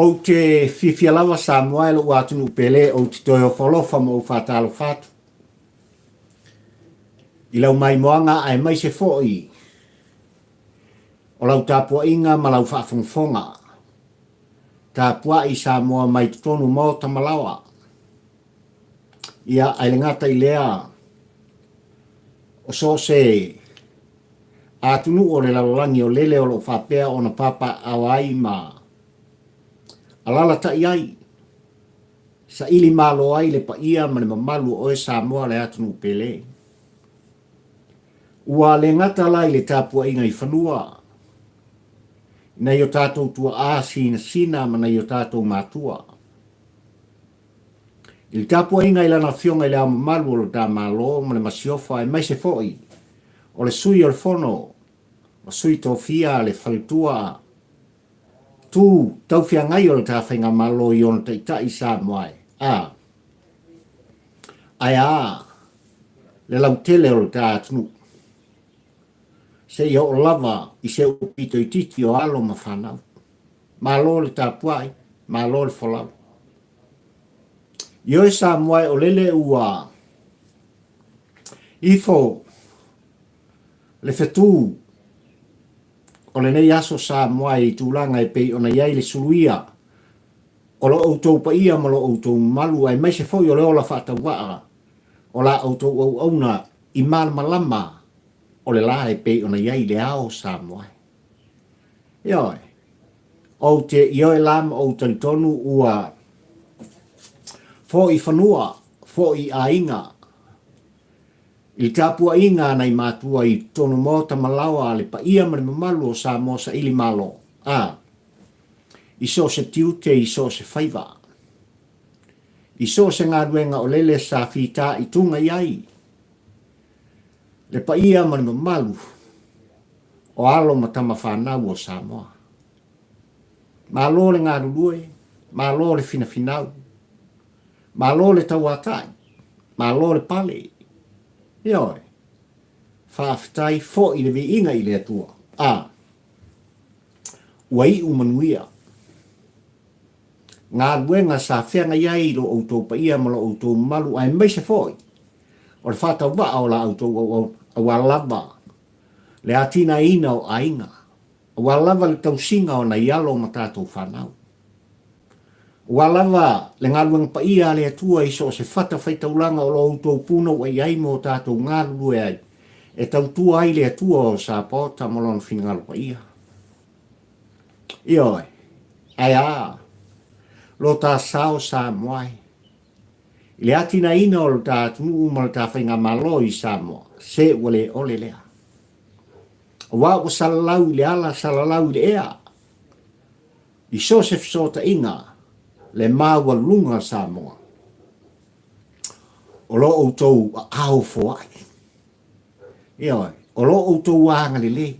Ou te fiafia lava Samoa e lou atunuu pele, ou te toe ofo alofa ma ou faatalofa atu i lau maimoaga aemaise foi o lau tapuaiga ma lau faafogafoga tapuai Samoa mai totonu o maota ma laoa. Ia, ae le gata i lea, o so o se atunuu o le lalolagi o lele o lo o faapea ona papaaao ai ma alalatai ai, saili malo ai le paia ma le mamalu o oe Samoa le atunuu pele. Ua le gata la i le tapuaiga i fanua, i nai o tatou tuaa sinasina ma nai o tatou matua. I le tapuaiga i Lana Afioga i Le Ao Mamalu o lo ta Malo ma le Masiofo aemaise foi o le Sui o le Fono o Sui Tofia le Faletua Tu Taufiagai o le ta Faigamalo i ona Taitai Samoa e a ae a le lautele o le ta atunuu seia oo lava i se upito itiiti o alo ma fanau. Malo le tapuai, malo le folau. Ioe Samoa e o lele ua ifo le fetu o lenei aso Samoa i tulaga e pei ona i ai le suluia o lo outou paia ma lo outou mamalu aemaise foi o le ola faatauvaa o la outou auauna i malamalama o le la e pei ona i ai le ao Samoa. Ioe. Ou te ioe la ma ou talitonu ua foi i fanua, foi i aiga, i le tapuaiga a nai matua i totonu maota ma laoa a le paia ma le mamalu o Samoa saili malo, a, i so o se tiute, i so o se faiva, i so o se galuega o lele sa fitaituga i ai le paia ma le mamalu o alo ma tama fanau o Samoa. Malo le galulue, malo le finafinau, malo le tauatai, malo le pale. Ioe, faafetai foi le viiga i le Atua. A, ua iu manuia galuega sa feagai ai lo outou paia ma lo outou mamalu aemaise foi o le faatauvaa o la outou auauna, aua lava le atinaeina o aiga, aua lava le tausiga o nai alo ma tatou fanau, aua lava le galuega paia a le Atua i so o se fata faitaulaga o lo outou punouai ai ma o tatou galulue ai, e tautua ai le Atua o Sapaota ma Lona finagalo paia. Ioe, ae a lo ta sao Samoa e? I le atinaeina o lo ta atunuu ma lo ta faigamalo i Samoa, se ua le ole lea. Aua ua salalau i le ala, salalau i le ea, i so o se fesootaiga le maualuluga o Samoa, o lo outou aao foai. Ioe, o lo outou agalelei,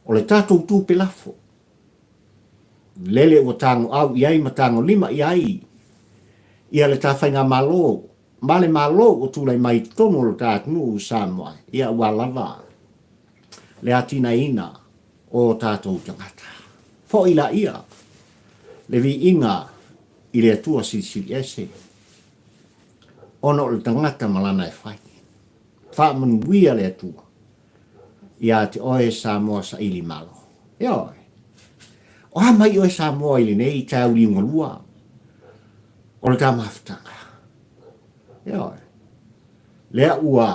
o le tatou tupe lafo, Lele ua tagoau i ai ma tagolima i ai ia le ta faigamalo ma le Malo ua tulai mai i totonu o lo ta atunuu Samoa, ia ua lava le atinaeina o tatou tagata. Foi laia le viiga i le Atua Silisili Ese, ona o le tagata ma lana e fai. Faamanuia le Atua ia te oe Samoa saili malo. Ioe. O a mai oe Samoa i lenei taeao liugalua o le ta mafutaga. Ioe. Lea ua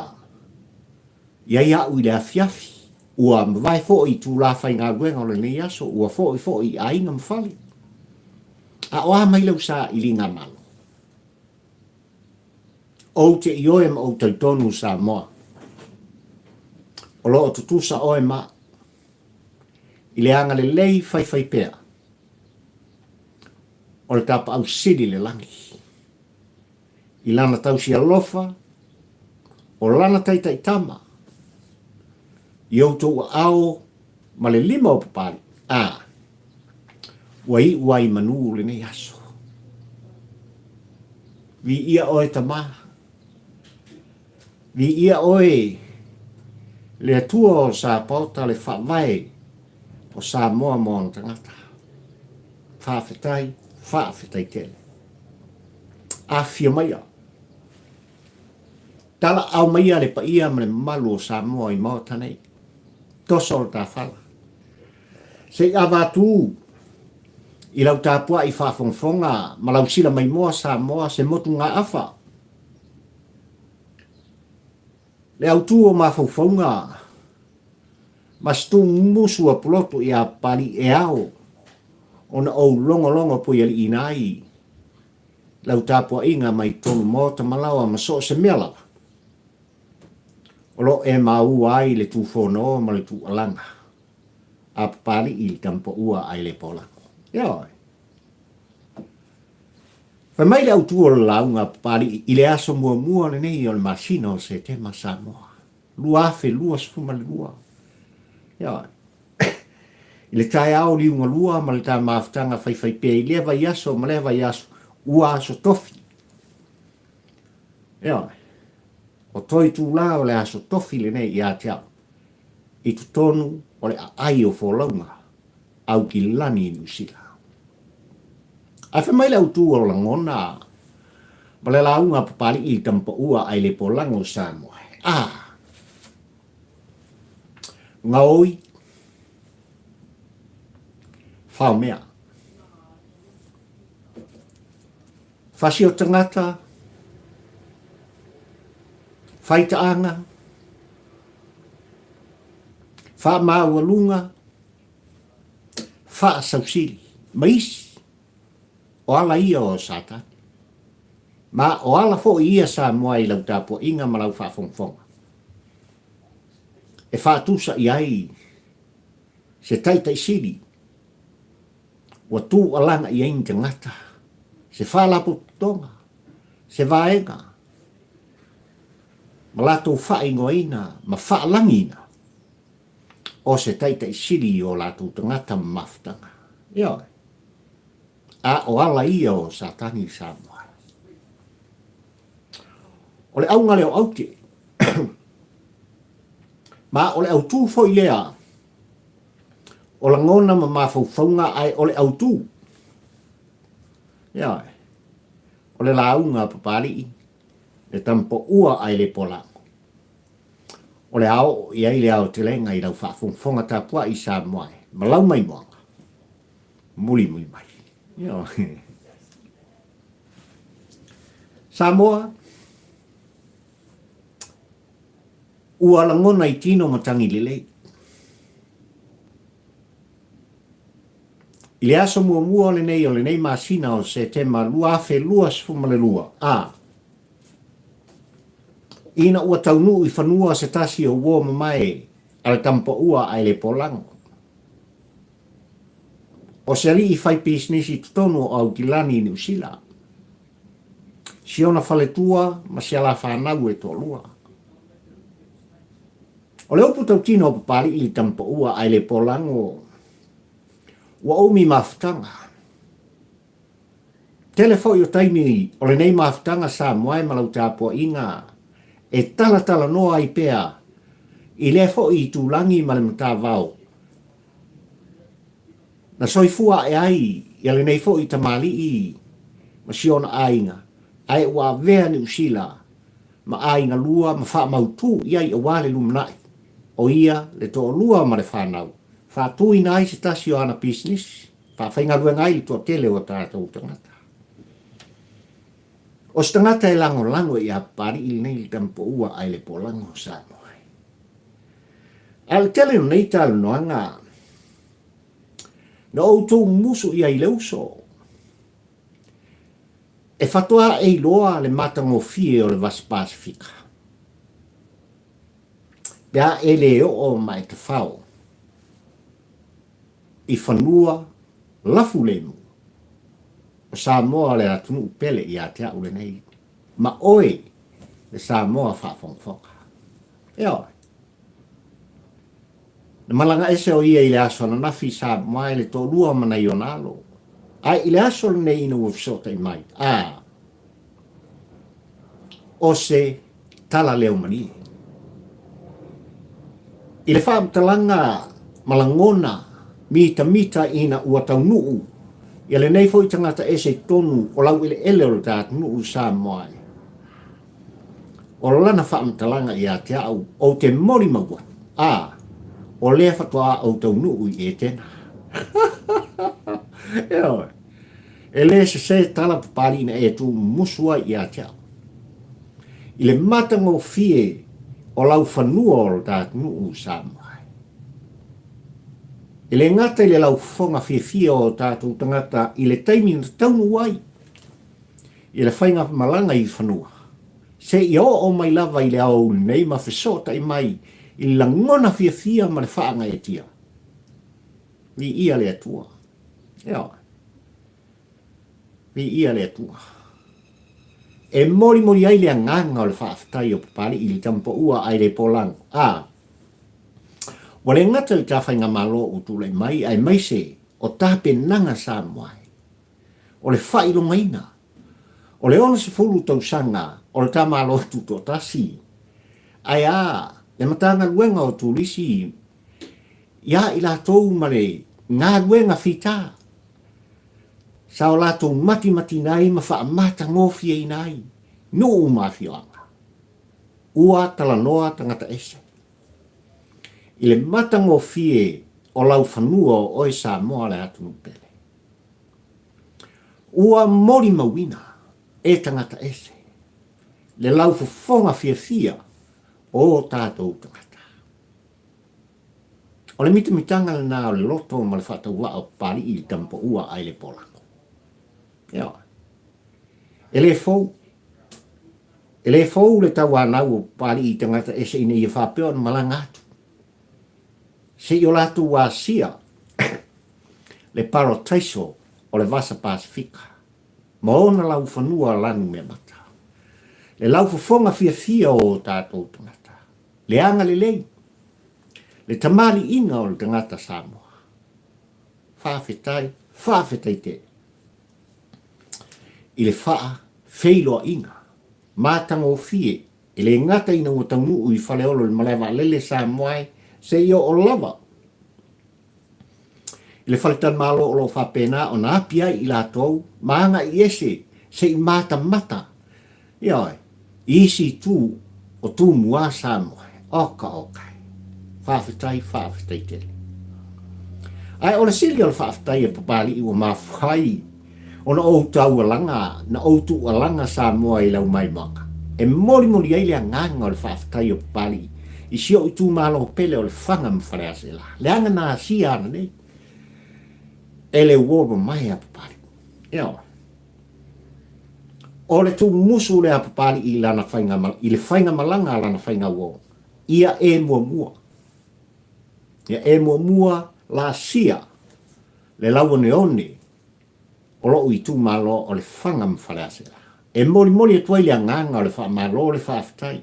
i ai a'u i le afiafi, ua mavae foi i itulā faigaluega o lenei aso, ua foi foi i aiga ma fale. A o a mai lau sailiga malo? Ou te ioe ma ou talitonu Samoa, o lo o tutusa oe ma a'u i le agalelei faifaipea o le tapaau sili le lagi. I lana tausi alofa, o lana taitaitama, i outou aao ma le lima o Papalii, a ua iu ai i manu lenei aso. Viia oe Tama, viia oe le Atua o Sapaota le Faavae o Samoa ma ona tagata. Faafetai, faafetai tele. Afifio maia. Talaau maia le paia ma le mamalu o Samoa i Maota nei. Toso o le tafala. Se i avatu i lau tapuai faafogafoga ma lau sila maimoa Samoa se motugaafa. Le autu o mafaufauga ma se tumusu a pulotu ia Papalii e ao ona ou logologo puialiiina ai lau tapuaiga mai totonu maota ma laoa ma so o se mea lava o lo o e maua ai le tufono ma le tuualaga a Papalii i le tamapaua a Ilepolago. Ioe. Fai mai le autu o le lauga a Papalii i le aso muamua lenei o le masina o Setema Samoa 2022. Ioe. I le taeao liugalua ma le ta mafutaga faifaipea i lea vaiaso ma lea vaiaso, ua aso tofi. Ioe. O toe itulā o le aso tofi lenei ia te au, i totonu o le aai o folauga Aukilani i Niu Sila. Ae fai mai le autū o lagona ma le lauga a Papalii i le tamapaua a Ilepolago o Samoa, A! Gaoi, faomea. Fasi o tagata, whaitaaga, whaamaualuga, whaasausili, ma isi, o ala ia o Satani. Ma o ala foi ia Samoa i lau tapuaiga ma lau faafogafoga. E faatusa i ai se taitaisili ua tuualaga i ai ni tagata, se faalapotopotoga, se vaega, ma latou faaigoaina ma faalagiina o se taitaisili i o latou tagata ma mafutaga. Ioe. A o ala ia o Satani i Samoa. O le auga lea o aute. Ma o le autū foi lea o lagona ma mafaufauga ae o le autū. Ioe. O le lauga a Papalii, le tamapaua ae le polago. O le a oo i ai le aotelega i lau faafogafoga tapuai i Samoa e ma lau maimoaga mulimuli mai. Ioe. Samoa, Ua lagona i tino matagi lelei. I le aso muamua lenei o lenei masina o Setema 2022, a ina ua taunuu i fanua se tasi o uo mamae a le tamapaua a Ilepolago, o se alii fai pisinisi i totonu o Aukilani i Niu Sila, si ona faletua ma si alafanau e toalua. O le upu tautino o Papalii i le tamapaua a Ilepolago, ua umi mafutaga. Tele foi o taimi o lenei mafutaga Samoa e ma lau tapuaiga e talatalanoa ai pea i lea foi itulagi ma le matavao na soifua ae ai ia lenei foi tamalii ma si ona aiga ae ua avea Niu Sila ma aiga lua ma faamautū i ai aua le lumanai o ia le toalua ma le fanau faatuina ai se tasi o ana pisinisi faafaigaluega ai le toatele o tatou tagata. O se tagata e lagolago ia Papalii lenei le tamapaua ae le polago o Samoa. A o le tele o nei talanoaga, na outou musu i ai le uso, e faatoa e iloa le matagofie o le Vasi Pasifika. Pe a e le oo ma e tafao i fanua lafu lemu o Samoa le atunuu pele ia te au lenei. ma oe le Samoa faafogafoga. Ioe. Na malaga ese o ia i le aso ananafi i Samoa i le toalua ma nai ona alo. Ae i le aso lenei ina ua fesootai mai, a, o se tala leo malie. I le faamatalaga ma lagona mitamita ina ua taunuu ia lenei foi tagata ese i totonu o laueleele o le ta atunuu Samoa e. O lana faamatalaga ia te au, ou te molimau atu, a, o lea faatoa ou taunuu i Etena. Ioe. E le sese tala papali ina e tuumusu ai ia te au. I le matagofie o lau fanua o lo ta atunuu Samoa. E le gata i le laufofoga fiafia o tatou tagata i le taimi na taunuu ai i le faiga malaga i fanua, seia oo mai lava i le aoauli nei ma fesootai mai i le lagona fiafia ma le faagaeetia. Viia le Atua. Ioe. Viia le Atua. E molimoli ai le agaga o le faafetai o Papalii i le tamapaua ae le polago. A Ua le gata i le ta faigamalo ua tulai mai aemaise o tapenaga Samoa o le faailogaina o le 60 tausaga o le ta Malo Tutoatasi, ae a le Matagaluega o Turisi iā i latou ma le galuega fita sa o latou matimatina ai ma faamatagofieina ai nuu ma afioaga. Ua talanoa tagata ese i le matagofie o laufanua o oe Samoa le atunuu pele. Ua molimauina e tagata ese le laufofoga fiafia o o tatou tagata. O le mitamitaga lena o le loto ma le faatauvaa o Papali'i i le tamapaua ae le polago. Ioe. E le fou. E le fou le tauanau o Papali'i i tagata ese ina ia faapea ona malaga atu. Se i o latou asia le parataiso o le Vasa Pasefika ma ona laufanua lanumeamata. Le laufofoga fiafia o o tatou tagata. Le agalelei, le tamaliiga o le tagata Samoa. Faafetai, faafetai tele i le faafeiloaiga matagofie e le gata ina ua taunuu i Faleolo i le malae vaalele Samoa e seia oo lava i le faletalimalo o lo o faapena ona api ai i latou ma agai ese se i matamata, ioe, i isi itu o Tumua Samoa. Oka oka e. Faafetai, faafetai tele. Ae o le sili o le faafetai a Papali'i ua mafua ai ona ou taualaga, na ou tuualaga Samoa i lau maimoaga, e molimoli ai le agaga o le faafetai o Papali'i i si ou itumalo pele o Lefaga ma Faleaseela, leaga na asia ana nei e le uo mamae a Papali'i. Ioe. O le tumusu lea a Papali'i i lana faiga, i le faigamalaga a lana faigauo, ia e muamua. Ia e muamua laasia le lauoneone o lou itumalo o Lefaga ma Faleaseela. E molimoli atu ai le agaga o le faamalo le faafetai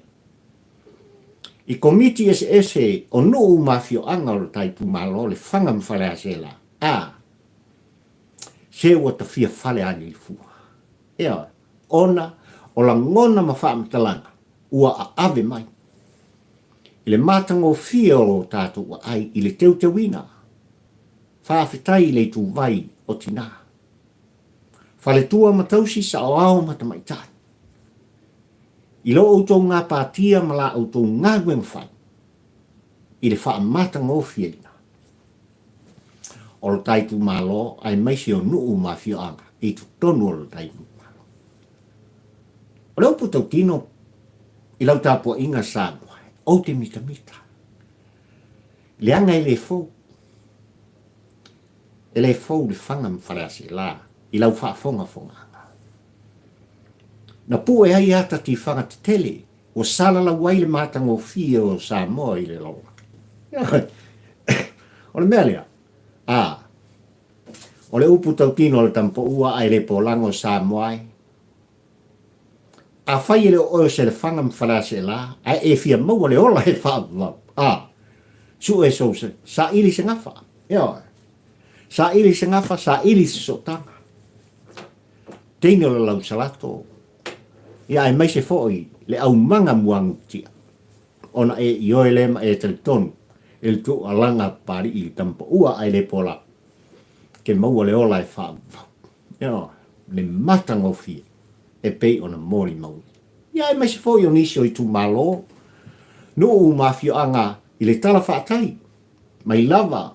i komiti eseese o nuu ma afioaga o le ta itumalo o Lefaga ma Faleaseela, a se ua tafia fale a Nilifua. Ioe, ona o lagona ma faamatalaga ua aave mai i le matagofie o lo tatou aai i le teuteuina Faafetai i le ituvai o tinā. Faletua ma tausi saoao ma tamaitai. I lo outou gapatia ma la outou galuega fai i le faamatagofieina o lo ta itumalo aemaise o nuu ma afioaga i totonu o lo ta itumalo. O le upu tautino i lau tapuaiga Samoa, ou te mitamita. Leaga e le fou. E le fou le faga ma Faleaseela i lau faafogafogaaga. Na pue ai ata tifaga tetele ua salalau ai le matagofie o Samoa i le lalolagi. O le mea lea, a, o le upu tautino a le tamapaua ae le polago Samoa e. Afai e le o oe o Selefaga ma Faleaseela, ae e fia maua le ola e faavavau, a, sue sou se, saili se gafa. Ioe. Saili se gafa, saili se sootaga. Teine o le lausalato, ia aemaise foi le aumaga muagututia, ona e ioe lea ma e talitonu i le tuualaga a Papalii i le tama paua ae le pola, ke maua le ola e faavavau. Ioe, le matagofie e pei ona molimauina. Ia aemaise foi o nisi o itumalo, nuu ma afioaga i le Tala Faatai, mai lava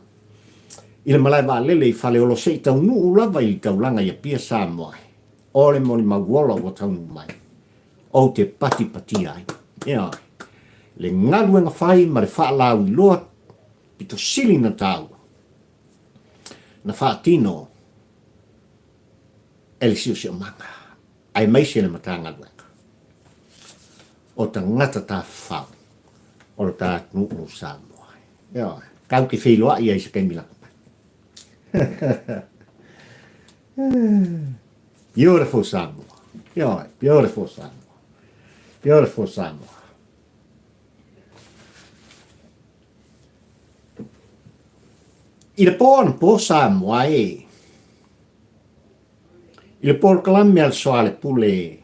i le malae vaalele i Faleolo se i taunuu lava i le taulaga i Apia, Samoa, o le molimau ola ua taunuu mai, ou te patipatia ai. Ioe, le galuega fai ma le faalauiloa pito sili ona taua na faatino e le siosiomaga aemaise le Matagaluega o tagata tafafao o le ta atunuu o Samoa. Ioe, tau te feiloai ai i se taimi lata mai. Beautiful Samoa. Ioe, beautiful Samoa. Beautiful Samoa. I le pō anapo Samoa e, i le polokalame a le Soalepule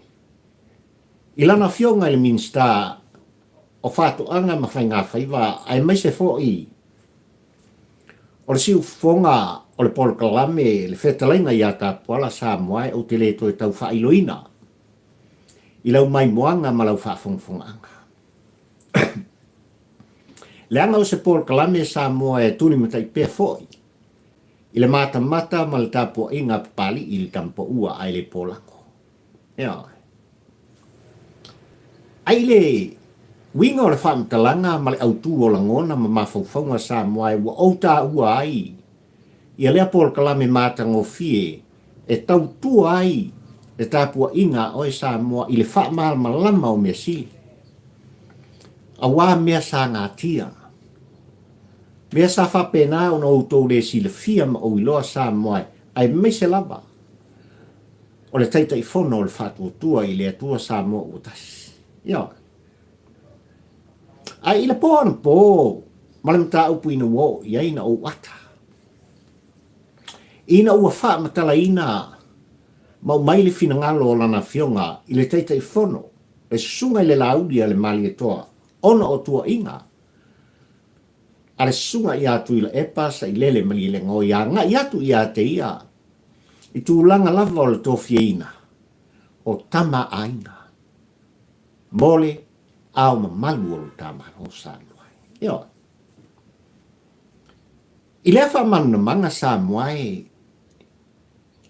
i lana afioga i le Minisita o Faatoaga ma Faigafaiva aemaise foi o le siufofoga o le polokalame le fetalaiga ia Tapuala Samoa e ou te le toe tau faailoina i lau maimoaga ma lau faafogafogaaga. Leaga o se polokalame Samoa e tulimatai pea foi i le matamata ma le tapuaiga a Papalii i le tamapaua ae le polago. Ioe. Ai i le uiga o le faamatalaga ma le autu o lagona ma mafaufauga Samoa e ua ou taua ai ia lea polokalame matagofie e tautua ai le tapuaiga a oe Samoa i le faamalamalama o mea sili, aua mea sa gatia, mea sa faapena ona outou le silafia ma ou iloa Samoa aemaise lava o le Taitaifono o le Faatuatua i le Atua Samoa ua Tasi. Ioe. Ae i le po anapo ma le mataupu ina ua oo i ai na ou ata, ina ua faamatalaina ma aumai le finagalo o lana afioga i le Taitaifono, le Susuga i le Laauli a le Malietoa, ona o tuuaiga a le Susuga ia Tuilaepa Sailele Malielegaoi agai atu ia te ia i tulaga lava o le tofiaina o tama a aiga mo le ao mamalu o lo ta Malo Samoa. Ioe. I lea faamalamalamaga Samoa e,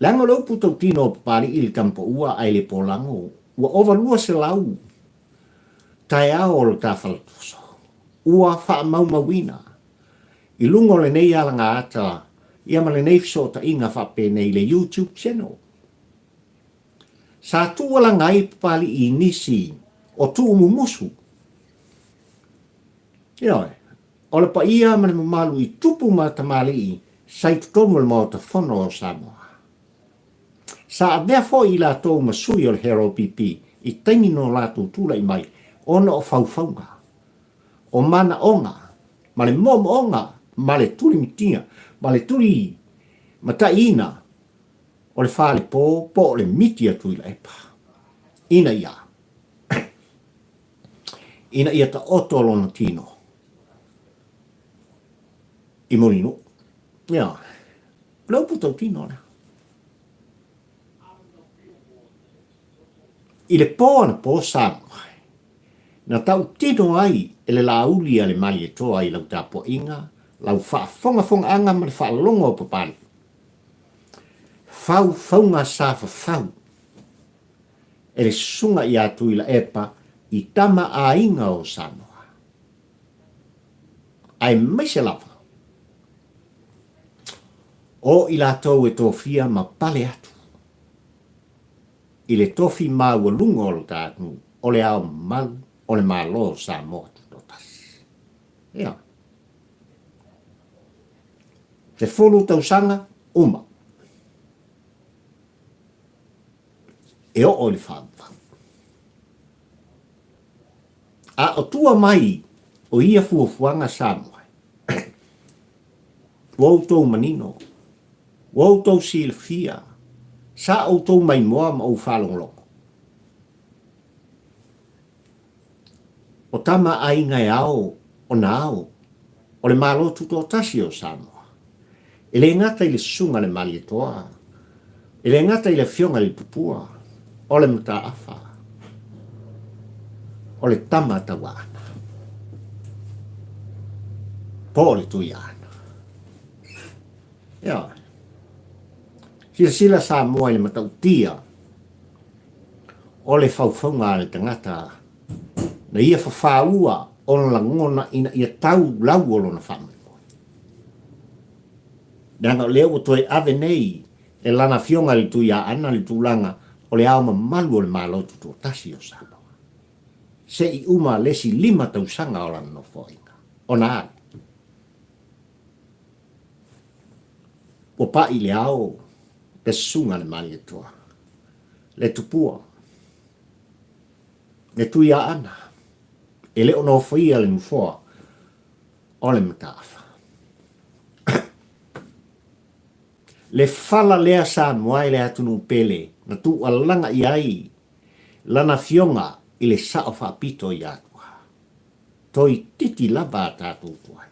leaga o le upu tautino o Papalii i le tamapaua ae le polago, ua ova 200 taeao o lo ta faletoso ua faamaumauina i luga o lenei alagaata ia ma lenei fesootaiga faapenei i le YouTube channel. Sa tuualaga ai Papalii i nisi o tuumumusu. Ioe, o le paia ma le mamalu i tupu ma tamalii sa i totonu o le Maota Fono o Samoa. Sa avea foi i latou ma sui o le HRPP i taimi no latou tulai mai ona o faufauga, o manaoga ma le moomooga ma le tulimitia ma le tulimataiina o le falepo po o le miti a Tuilaepa ina ia ina ia taoto lona tino i Mulinuu. Ia, o le upu tautino lea. I le pō anapo Samoa, na tautino ai e le Laauli a le Malietoa i lau tapuaiga, lau faafogafogaaga ma le faalogo o Papalii. Faufauga sa fafau e le susuga ia Tuilaepa i tama aiga o Samoa, aemaise lava o i latou e tofia ma pale atu i le tofi maualuga o lo ta atunuu o le Ao Mamalu o le Malo o Samoa Tutoatasi. Ia. 10 tausaga uma e oo i le faavavau. A o tua mai o ia fuafuaga Samoa, ua outou manino, ua outou silafia, sa outou maimoa ma ou faalogologo. O tama aiga e ao ona ao o le Malo Tutoatasi o Samoa. E le gata i le Susuga i le Malietoa, e le gata i le Afioga i le Tupua, o le Mataafa, o le Tama Tauaana, po o le Tuiaana. Ioe. Silasila Samoa i le matautia o le faufauga a le tagata na ia fafaua ona lagona ina ia tau lau o lona faamoemoe. Leaga o lea ua toe ave nei e lana afioga i le Tuiaana le tulaga o le ao mamalu o le Malo Tutoatasi o Samoa. Se i uma le isi 5 tausaga o lana nofoaiga. Ona a? Ua pai le ao le susuga a le Malietoa, le Tupua, le Tuiaana, e le o nofoia le nofoa o le Mataafa. Le fala lea Samoa e le atunuu pele na tuualaga i ai lana afioga i le sao faapito ia Atua. Toititi lava a tatou tuai.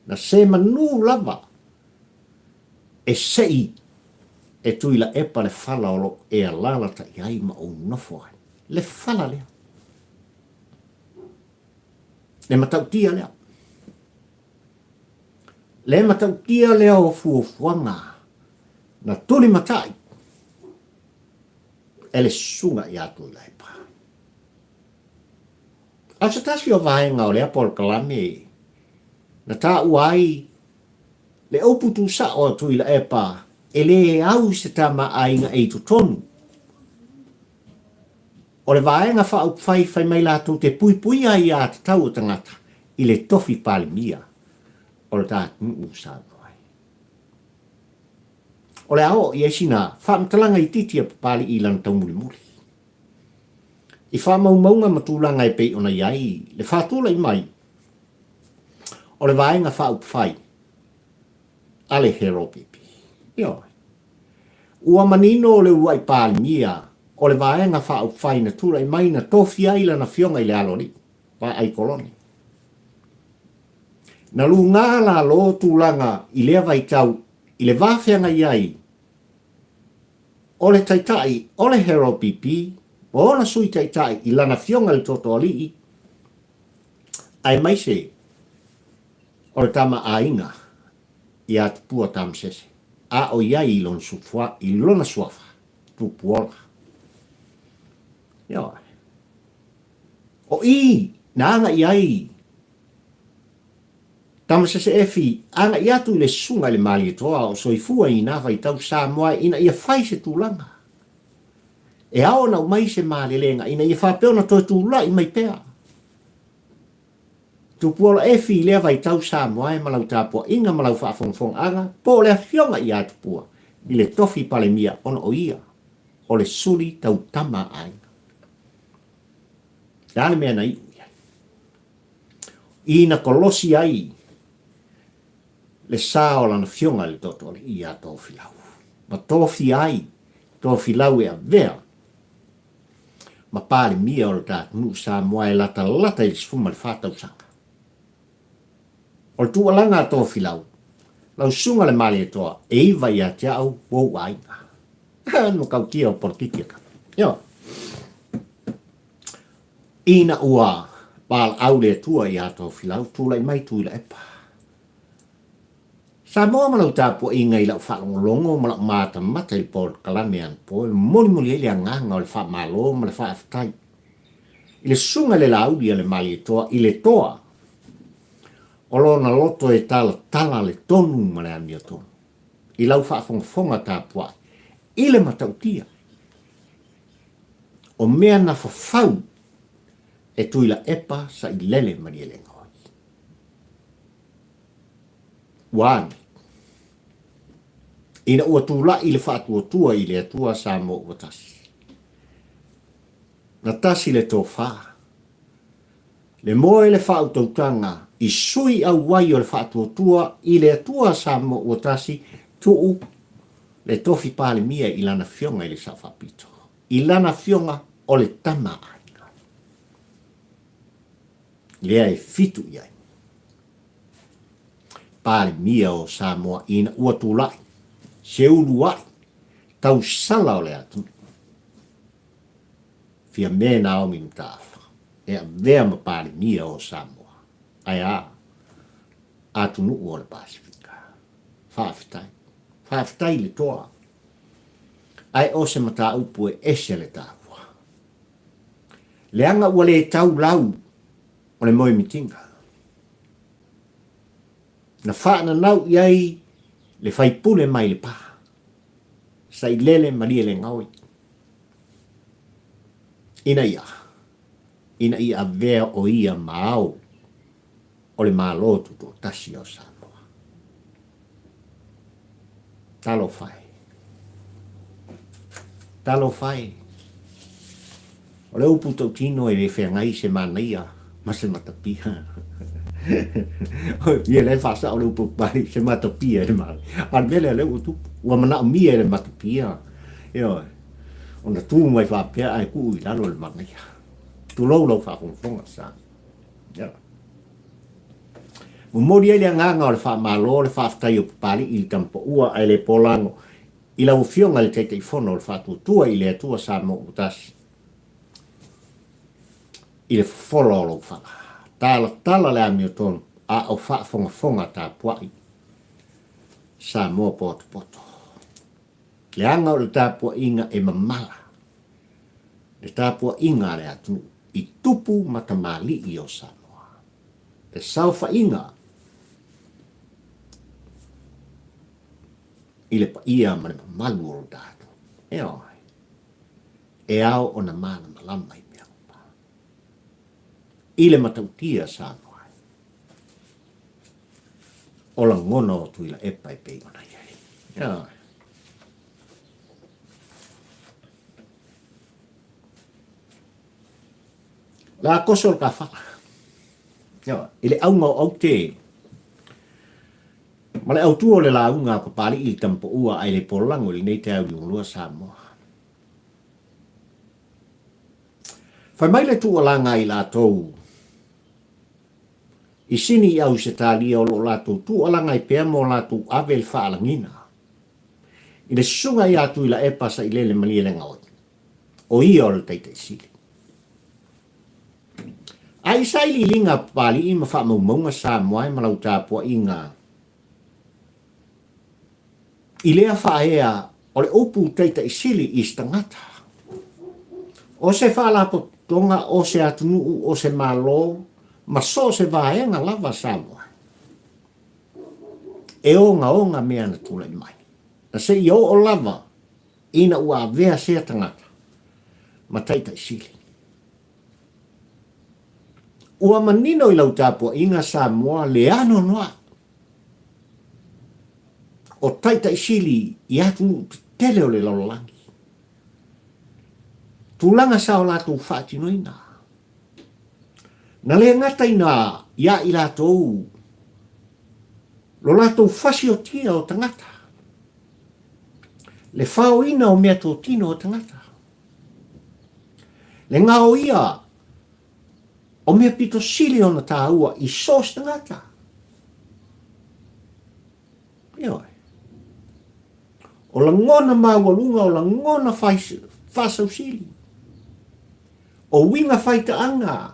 Na se manu lava e sei e Tuilaepa le fala o lo o e alalata i ai ma ou nofo ai. Le fala lea. Le matautia lea. Le matautia lea o fuafuaga na tulimatai e le susuga ia Tuilaepa. A o se tasi o vaega o lea polokalame na taua ai le upu tuusao a Tuilaepa e le au se tama aiga e i totonu o le Vaega Faaupufai fai mai latou te puipuia ai aiatatau a tagata i le tofi Palemia o le ta atunuu o Samoa. O le a oo i ai sina faamatalaga itiiti a Papalii i lana taumulimuli. I faamaumauga ma tulaga e pei ona i ai le faatulai mai o le Vaega Faaupufai a le HRPP. Ioe. Ua manino le uluai Palemia o le Vaega Faaupufai na tulai mai na tofia ai lana afioga i le Aloalii, Vaai Kolone. Na lugā lalo tulaga i lea vaitau i le va feagai ai o le Taitai o le HRPP ma ona Sui Taitai i lana afioga i le Tootooalii aemaise o le tama aiga ia Tupua Tamasese, a o i ai i lona sufua, i lona suafa, Tupuola. Ioe. O i na agai ai Tamasese Efi agai atu i le susuga i le Malietoa o soifua i na vaitau Samoa ina ia fai se tulaga e ao ona aumai se malelega ina ia faapea ona toe tulai mai pea Tupuola Efi i lea vaitau Samoa e ma lau tapuaiga ma lau faafogafogaaga po o le afioga ia Tupua i le tofi Palemia ona o ia o le suli tautama a aiga. Le a le mea na iu i ai? Ina kolosi ai le sa o lana afioga i le Tootooalii ia Tofilau ma tofia ai Tofilau e avea ma Palemia o le ta atunuu Samoa e latalata i le 14 tausaga. O le tuualaga a Tofilau, lau susuga le Malietoa e iva ia te au ua ou aiga. Ha, no kautia o polokiki a kapa. Ioe. Ina ua valaau le Atua ia Tofilau, tulai mai Tuilaepa. Samoa ma lau tapuaiga i lau faalogologo ma lau matamata i le polokalame anapo e molimoli ai le agaga o le faamalo ma le faafetai i le susuga i le Laauli a le Malietoa i le toa o lona loto e talatala le tonu ma le amiotonu i lau faafogafoga tapuai i le matautia o mea na fafau e Tuilaepa Sailele Malielegaoi. Ua ane. Ina ua tulai le faatuatua i le Atua Samoa ua tasi. Na tasi le tofa. Le moe le faautautaga i sui auai o le Faatuatua i le Atua Samoa ua tasi, tuu le tofi Palemia i lana afioga i le Sao Faapito, i lana afioga o le Tama a Aiga. Lea e fitu i ai Palemia o Samoa ina ua tulai se uluai tausala o le atunuu. Fiame Naomi Mataafa e avea ma Palemia o Samoa. Ae a? Atunuu o le Pasefika. Faafetai. Faafetai i le toa. Ae o se mataupu e ese le taua. Leaga ua le tau lau o le moemitiga. Na faananau i ai le faipule mai Lepa, Sailele Malielegaoi, ina ia, ina ia avea o ia ma ao o le Malo Tutoatasi o Samoa. Talofa e. Talofa e. O le upu tautino e le feagai se manaia ma se matapia. Ia lea e faasao le upu mai, se matapia e le manaia. A o le mea lea lea ua tupu, ua manaomia e le matapia, ioe, ona tu mai faapea ae tuu i lalo le manaia. Tulou lau faafogafoga sa. Ia. Momoli ai le agaga o le faamalo, le faafetai o Papalii i le Tamapaua ae le Polago i lau Afioga i le Taitaifono o le Faatuatua i le Atua Samoa ua tasi i le fofola o lou fala. Talatala le amiotonu a o faafogafoga tapuai Samoa potopoto. Leaga o le tapuaiga e mamala, le tapuaiga a le atunuu i tupu ma tamalii o Samoa. Le saofaiga i le paia ma le mamalu o lo tatou. Ioe. E ao ona malamalama i mea uma. I le matautia Samoa ai. O lagona o Tuilaepa e pei ona i ai. Ioe. La koso le kafala. Ioe. I le auga o aute Ma le autu o le lauga a Papali'i i le Tamapaua ae le Polago i lenei taeao liugalua Samoa. Fai mai le tuualaga i latou i sini i Ausetalia o lo o latou tuualaga ai pea mo latou ave le faalagiga i le susuga ia Tuilaepa Sailele Malielegaoi, o ia o le Taitai Sili. A i sailiiliga a Papalii ma faamaumauga Samoa e ma lau tapuaiga i lea faaea o le upu Taitai Sili i se tagata, o se faalapotopotoga, o se atunuu, o se Malo, ma so o se vaega lava Samoa e ogaoga mea na tulai mai, na seia oo lava ina ua avea sea tagata ma Taitai Sili. Ua manino i lau tapuaiga Samoa le anoanoai o Taitai Sili i atunuu tetele o le lalolagi. Tulaga sa o latou faatinoina. Na le gata ina ia i latou lo latou fasiotia o tagata, le faoina o meatotino o tagata, Le ngaoia o mea pito sili ona tāua i so o se tagata. Ioe. O lagona maualuga, o lagona faasausili, o uiga faitaaga,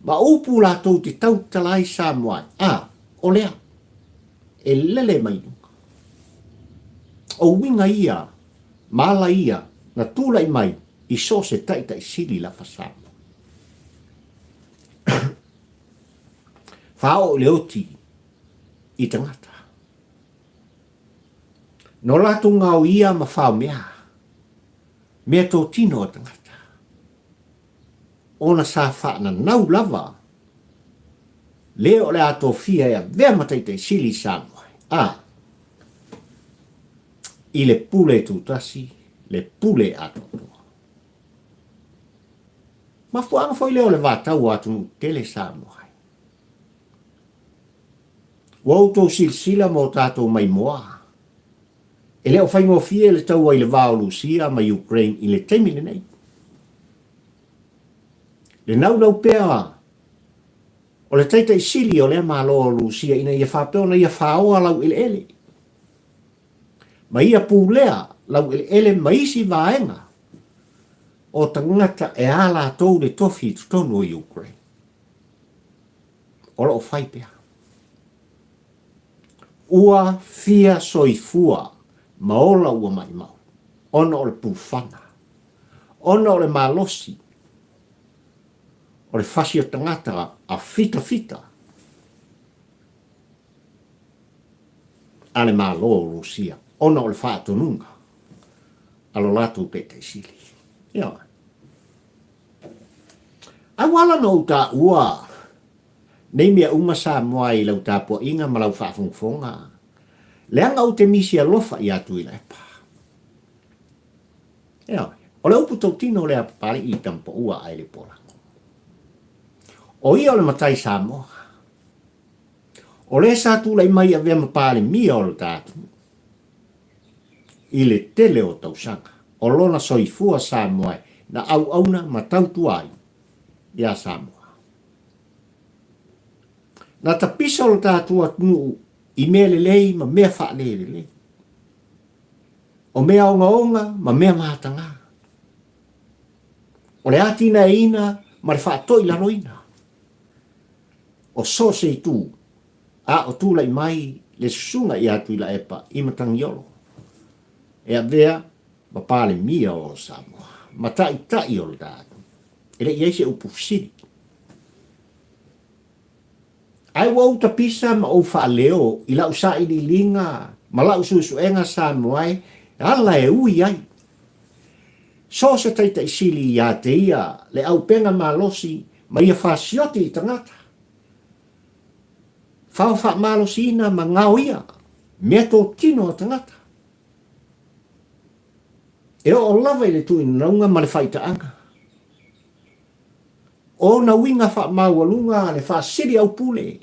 ma upu latou te tautala ai Samoa ai. A, o lea, e lele mai luga. O uiga ia ma ala ia na tulai mai i so o se taitai sili lava Samoa. Faaoo i le oti i tagata. No latou ngaoia ma faomea, mea totino a tagata. Ona sa faananau lava le o le a tofia e avea ma taitai sili i Samoa. A, i le pule tutasi, le pule atoatoa. Mafuaaga foi lea o le vatau o atunuu tetele Samoa ai. Ua outou silasila ma o tatou maimoa, e le o faigofie le taua i le va o Lusia ma Ukraine i le taimi lenei. Le naunau pea o le Taitai Sili o lea Malo o Lusia ina ia faapea ona ia faoa laueleele ma ia pulea laueleele ma isi vaega o tagata e a latou le tofi i totonu o Ukraine. O lo o fai pea. Ua fia soifua ma ola ua maimau ona o le pufana, ona o le malosi o le fasi o tagata a fitafita a le Malo o Rusia ona o le faatonuga a lo latou Taitai Sili. Ioe. Ai ua ala ona ou taua nei mea uma Samoa i lau tapuaiga ma lau faafogafoga, leaga ou te misi alofa ia Tuilaepa. Ioe. O le upu tautino lea a Papalii i Tamapaua ae le Polago. O ia o le matai Samoa. O le sa tulai mai avea ma Palemia o le ta atunuu i le tele o tausaga. O lona soifua Samoa na auauna ma tautua ai iā Samoa. Na tapisa o le tatou atunuu i mea lelei ma mea faalelelei. O mea ogaoga ma mea mataga. O le atinaeina ma le faatoilaloina o so o se itu a o tulai mai le susuga ia Tuilaepa i Matagiolo e avea ma Palemia o Samoa ma taitai o le atunuu. E le i i ai se upu fesili. Ae ua ou tapisa ma ou faaleo i lau sailiiliga ma lau suesuega Samoa e ala e ui ai so o se taitai sili ia te ia le aupega malosi ma ia fasioti i tagata, fao faamalosiina ma gaoia meatotino a tagata. E oo lava i le tuuinauga ma le faitaaga. Ona uiga faamaualuga le faasili aupule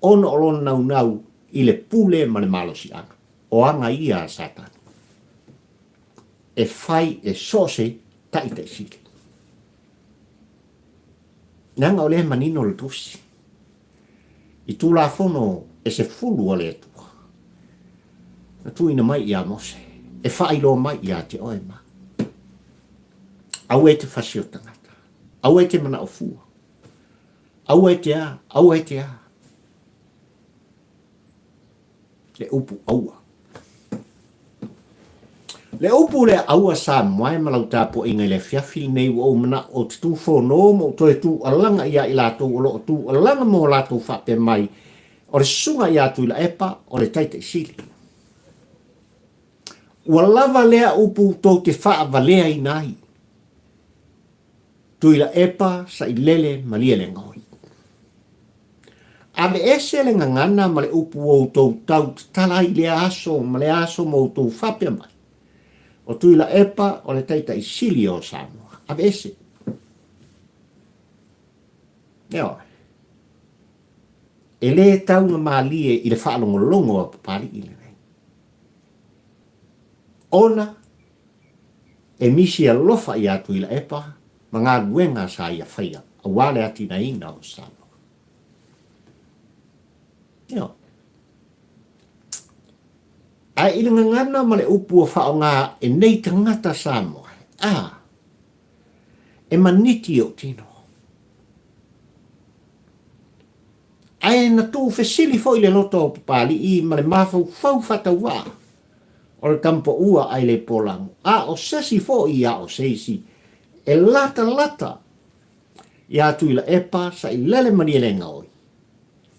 ona o lona naunau i le pule ma le malosiaga. O aga ia a Satani e fai e so o se taitaisili. Leaga o lea e manino le Tusi i Tulafono e sefulu a le Atua na tuuina mai iā Mose e faailoa mai ia te oe ma Aua e te fasi o tagata. Aua e te manao fua. Aua e te a, aua e te a. Le upu aua. Le upu lea aua sa moae ma lau tapuaiga i le afiafi lenei ua ou manao ou te tufono ma ou toe tuualaga ia i latou o lo o tuualaga mo latou faapea mai o le susuga ia Tuilaepa o le Taitaisili. Ua lava lea upu tou te faavaleaina ai. Tuilaepa, Sailele, Malielegaoi. Aveese le gagana ma le upu ua outou tau tatala ai i lea aso ma lea aso ma outou faapea mai, O Tuilaepa o le Taitai Sili o Samoa. Aveese. Ioe. E lē taugamalie i le faalogologo a Papalii lenei. Ona e misi alofa ia Tuilaepa ma galuega sa ia faia aua le atinaeina o Samoa. Ioe. Ae i le gagana ma le upu ua faaaoga e nei tagata Samoa, a, e maniti i ou tino. Ae na tuufesili foi le loto o Papalii ma le mafaufau faatauvaa o le tamapaua ai le polago, a o sesi foi a o se isi e latalata iā Tuilaepa sailele Malielegaoi,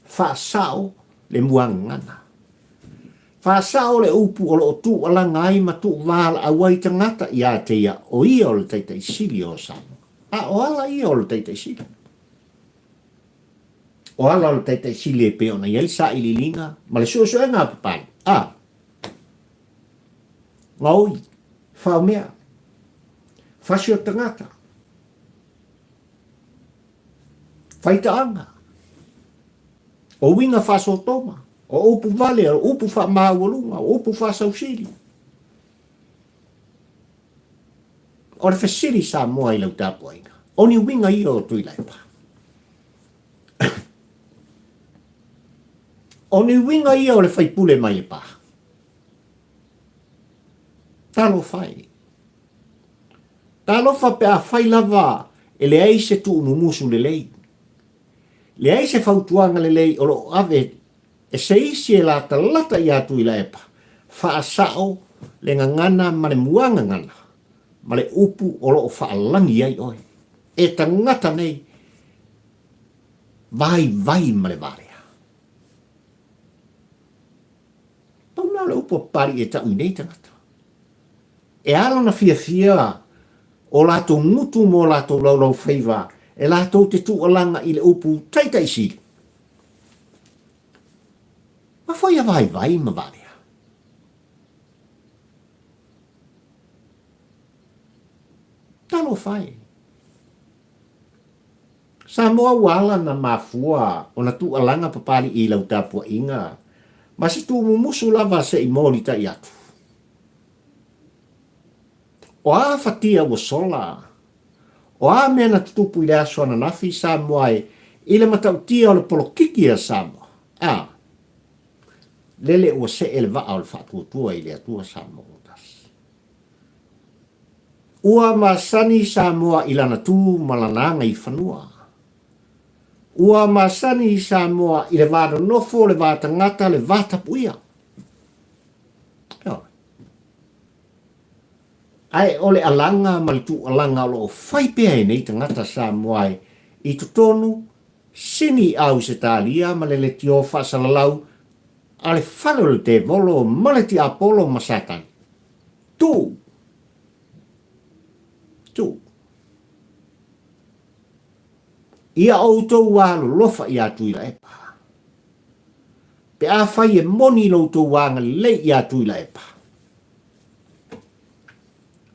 faasao le muagagana. Faasao le upu o lo o tuualaga ai ma tuuvalaau ai tagata iā te ia o ia o le Taitaisili o Samoa. A o ala ia o le Taitaisili. O ala o le Taitaisili e pei ona i ai le sailiiliga ma le suesuega a Papalii. A. Gaoi, faomea, fasi o tagata. Faitaaga, o uiga faasotoma, o upu vale, o upu faamaualuga, o upu faasausili. O le fesili Samoa i lau tapuaiga, o ni uiga ia o Tuilaepa? O ni uiga ia o le faipule mai Lepa? Talofa e. Talofa pe afai lava e leai se tuumumusu lelei, leai se fautuaga lelei o lo o ave e se isi e latalata ia Tuilaepa, faasao le gagana ma le muagagana ma le upu o lo o faalagi ai oe. E tagata nei, vaivai ma le valea. Pau lena o le upu a Papalii e tau i nei tagata. E ala ona fiafia o latou gutu ma o latou laulaufaiva e latou te tuualaga i le upu taitaisili. Mafua ia vaivai ma valea. Talofa e! Samoa ua ala na mafua ona tuualaga Papalii i lau tapuaiga ma se tuumumusu lava se i molitai atu. O a fatia ua sola? O a mea na tutupu i le aso ananafi Samoa e i le matautia o le polokiki a Samoa? A. Lele ua see le vaa o le faatuatua i le Atua Samoa ua tasi. Ua masani Samoa i lana tu ma lana agaifanua. Ua masani Samoa i le va nonofo, le va tagata, le va tapuia. Ioe. Ae o le alaga ma le tuualaga o lo o fai pea e nei tagata Samoa e i totonu sini i Ausetalia ma le leitio faasalalau a le fale o le tevolo ma le tiapolo ma Satani. Tuu! Tuu! Ia outou alolofa iā Tuilaepa. Pe afai e moni lo outou agalelei iā Tuilaepa,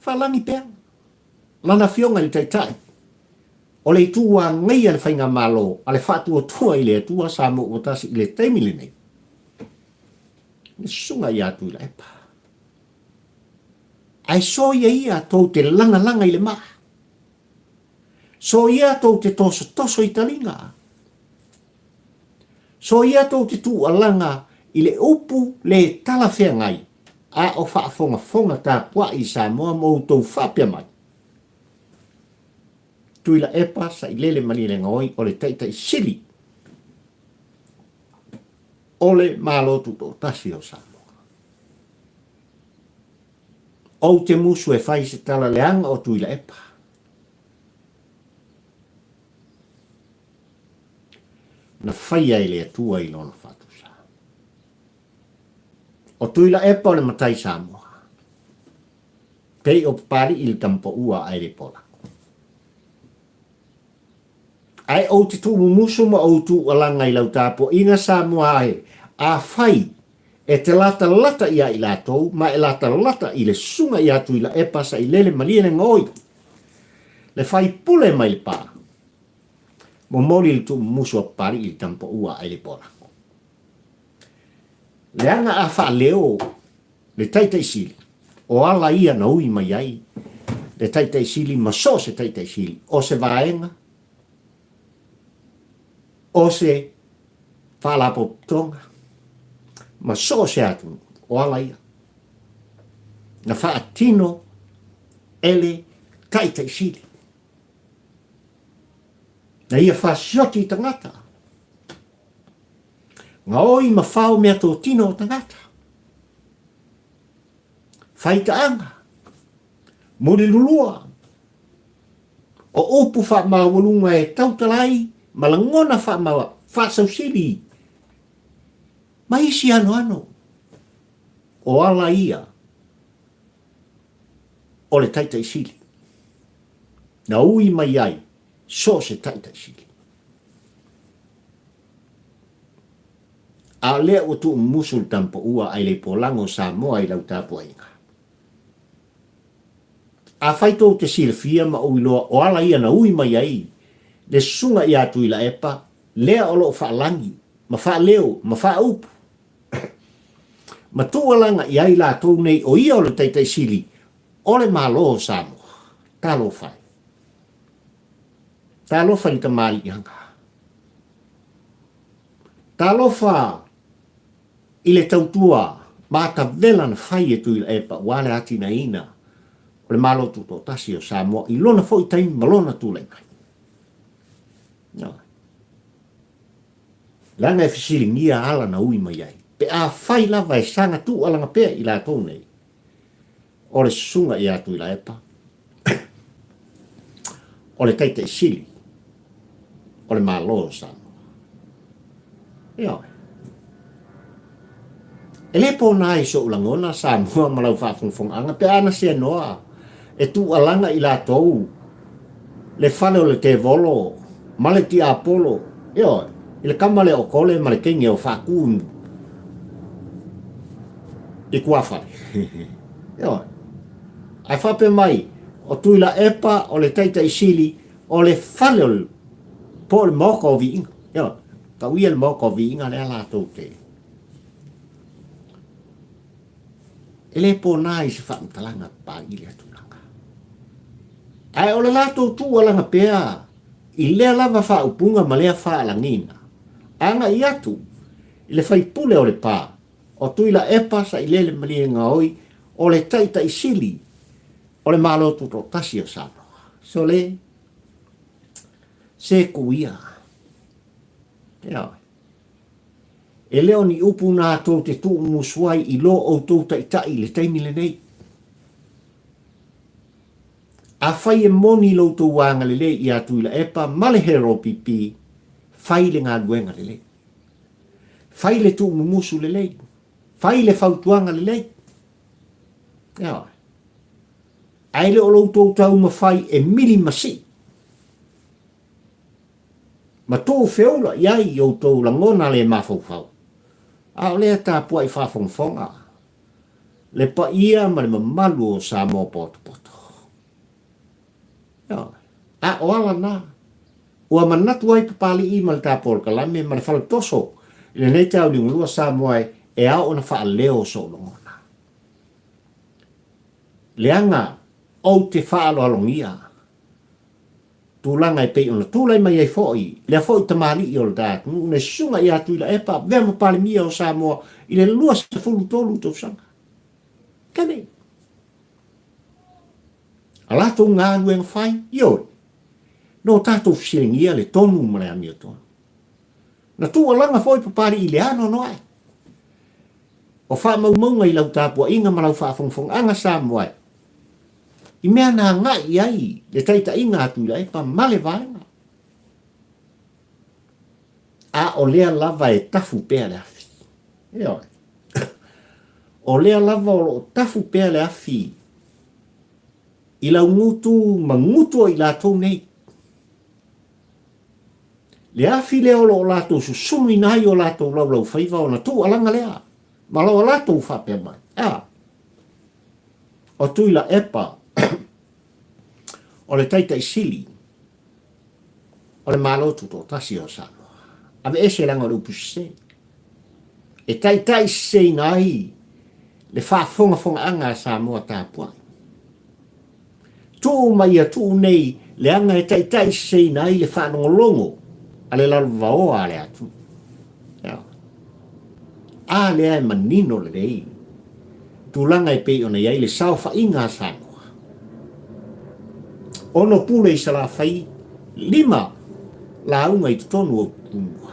faalagi pea lana afioga i le Taitai o le itu agaia le Faigamalo a le Faatuatua i le Atua Samoa ua tasi i le taimi lenei, le susuga iā Tuilaepa. Ae soia ia tou te lagalaga i le maa. Soia tou te tosotoso i taliga. Soia tou te tuualaga i le upu le talafeagai a o faafogafoga tapuai i Samoa ma outou faapea mai, Tuilaepa Sailele Malielegaoi o le Taitai Sili o le Malo Tutoatasi o Samoa. Ou te musu e fai se tala leaga o Tuilaepa. Na faia e le Atua i lona faatusa. O Tuilaepa o le matai Samoa. Pei o Papali'i le tamapaua ae le polako. Ae ou te tuumumusu ma ou tuualaga i lau tapuaiga Samoa ae, afai e te latalata ia i latou ma e latalata i le susuga ia Tuilaepa Sailele Malielegaoi, le faipule mai Lepa, momoli le tuumumusu a Papali'i le tamapaua ae le polako. Leaga a faaleo le Taitaisili, o ala ia na ui mai ai le Taitaisili ma so o se Taitaisili, o se vaega, o se faalapotopotoga, ma so o se atunuu, o ala ia na faatino e le Taitaisili. Na ia fasioti i tagata. Gaoi ma fao meatotino o tagata. Faitaaga, mulilulua, o upu faamaualuga e tautala ai ma lagona faasausili ma isi anoano, o ala ia o le Taitaisili na ui mai ai so o se Taitaisili. A o lea ua tuumumusu le tamapaua ai le polago o Samoa i lau tapuaiga. Afai tou te silafia ma ou iloa o ala ia na ui mai ai le Susuga ia Tuilaepa lea o lo o faalagi ma faaleo ma faaupu ma tuualaga i ai latou nei o ia o le Taitai Sili o le Malo o Samoa. Talofa e! Talofa i le tamaliiaga. Talofa i le tautua matavela na fai e Tuilaepa aua le atinaeina o le Malo Tutoatasi o Samoa i lona foi taimi ma lona tulai mai. Leaga e fesiligia ala na ui mai ai, pe afai lava e saga tuualaga pea i latou nei, o le susuga ia Tuilaepa, o le Taitai Sili o le Malo o Samoa. Ioe. E le pona ai so'u lagona Samoa ma lau faafogafogaaga pe a na seanoa e tuualaga i latou le fale o le tevolo ma le tiapolo, ioe, i le kama lea o Kole ma le teine o Faatu i tuafale. Ioe. Ae faapea mai, o Tuilaepa o le Taitai Sili o le fale o le, po o le Maota o Viiga. Ioe. Tau ia le Maota o Viiga lea latou te. E le pona i se faamatalaga Papalii lea tulaga. Ae o le latou tuualaga pea i lea lava faaupuga ma lea faalagiga, agai atu i le faipule o Lepa, o Tuilaepa Sailele Malielegaoi, o le Taitai Sili o le Malo Tutoatasi o Samoa. Sole, se kuia. Ioe. E le o ni upu na tou te tuumusu ai i lo outou taitai i le taimi lenei. Afai e moni lo outou agalelei ia Tuilaepa ma le HRPP, fai le galuega lelei. Fai le tuumumusu lelei. Fai le fautuaga lelei. Ioe. Ae le o lo outou taumafai e mili ma sii ma tuu feula i ai i outou lagona le mafaufau, a o lea tapuai faafogafoga le paia ma le mamalu o Samoa potopoto. Ioe. A o ala na, ua manatu ai Papalii ma le Tapolokalame ma le Faletoso i lenei tauliugalua Samoa e ao ona faaleo sou lagona. Leaga ou te faaaloalogia tulaga e pei ona tulai mai ai foi lea foi tamalii o le ta atunuu le Susuga ia Tuilaepa avea ma Palemia o Samoa i le 23 tausaga. Kene. A latou galuega fai, ioe, no tatou fesiligia le tonu ma le amiotonu. Na tuualaga foi Papalii i le anoanoai o faamaumauga i lau tapuaiga ma lau faafogafogaaga Samoa e i mea na agai i ai le taitaiga a Tuilaepa ma le vaega. A o lea lava e tafu pea le afi. Ioe. O lea lava o lo o tafu pea le afi i lau gutu ma gutu o i latou nei. Le afi lea o lo o latou susunuina ai o latou laulaufaiva ona tuualaga lea ma lo latou faapea mai, a, o Tuilaepa o le Taitai Sili o le Malo Tutoatasi o Samoa. Aveese leaga o le upu sese. E taitai seseina ai le faafogafogaaga a Samoa tapuai. Tuu mai ia tuu nei leaga e taitai seseina ai le faalogologo a le lalovaoa a le atunuu. A lea e manino lelei tulaga e pei ona i ai le saofaiga a Samoa. Ono pule i Salafai, lima lauga i totonu o Tumua.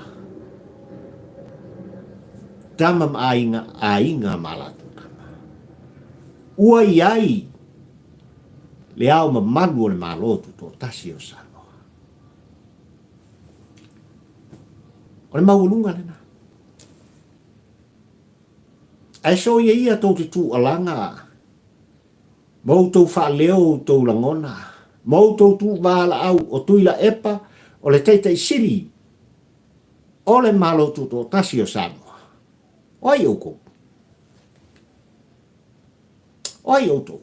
Tama ma aiga, aiga ma latou tama. Ua i ai le ao mamalu o le Malo Tutoatasi o Samoa. O le maualuga lena. Ae soia ia tou te tuualaga ma outou faaleo outou lagona, ma outou tuuvalaau o Tuilaepa o le Taitai Sili o le Malo Tutoatasi o Samoa. O ai outou? O ai outou?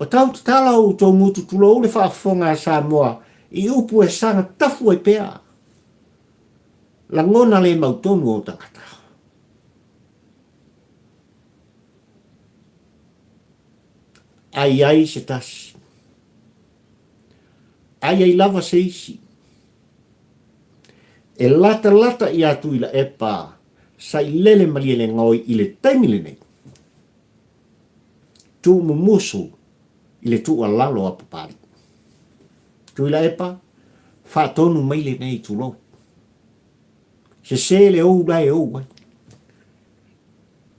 Ua tau tatala outou gutu tulou le faafofoga a Samoa i upu e saga tafu ai pea lagona le mautonu o tagata. Ai ai se tasi. Ai ai lava se isi. E latalata ia Tuilaepa sailele malielegaoi i le taimi lenei. Tuumumusu i le tuualalo a Papalii. Tuilaepa, faatonu mai lenei, tulou. Sese le ou la e ou ai.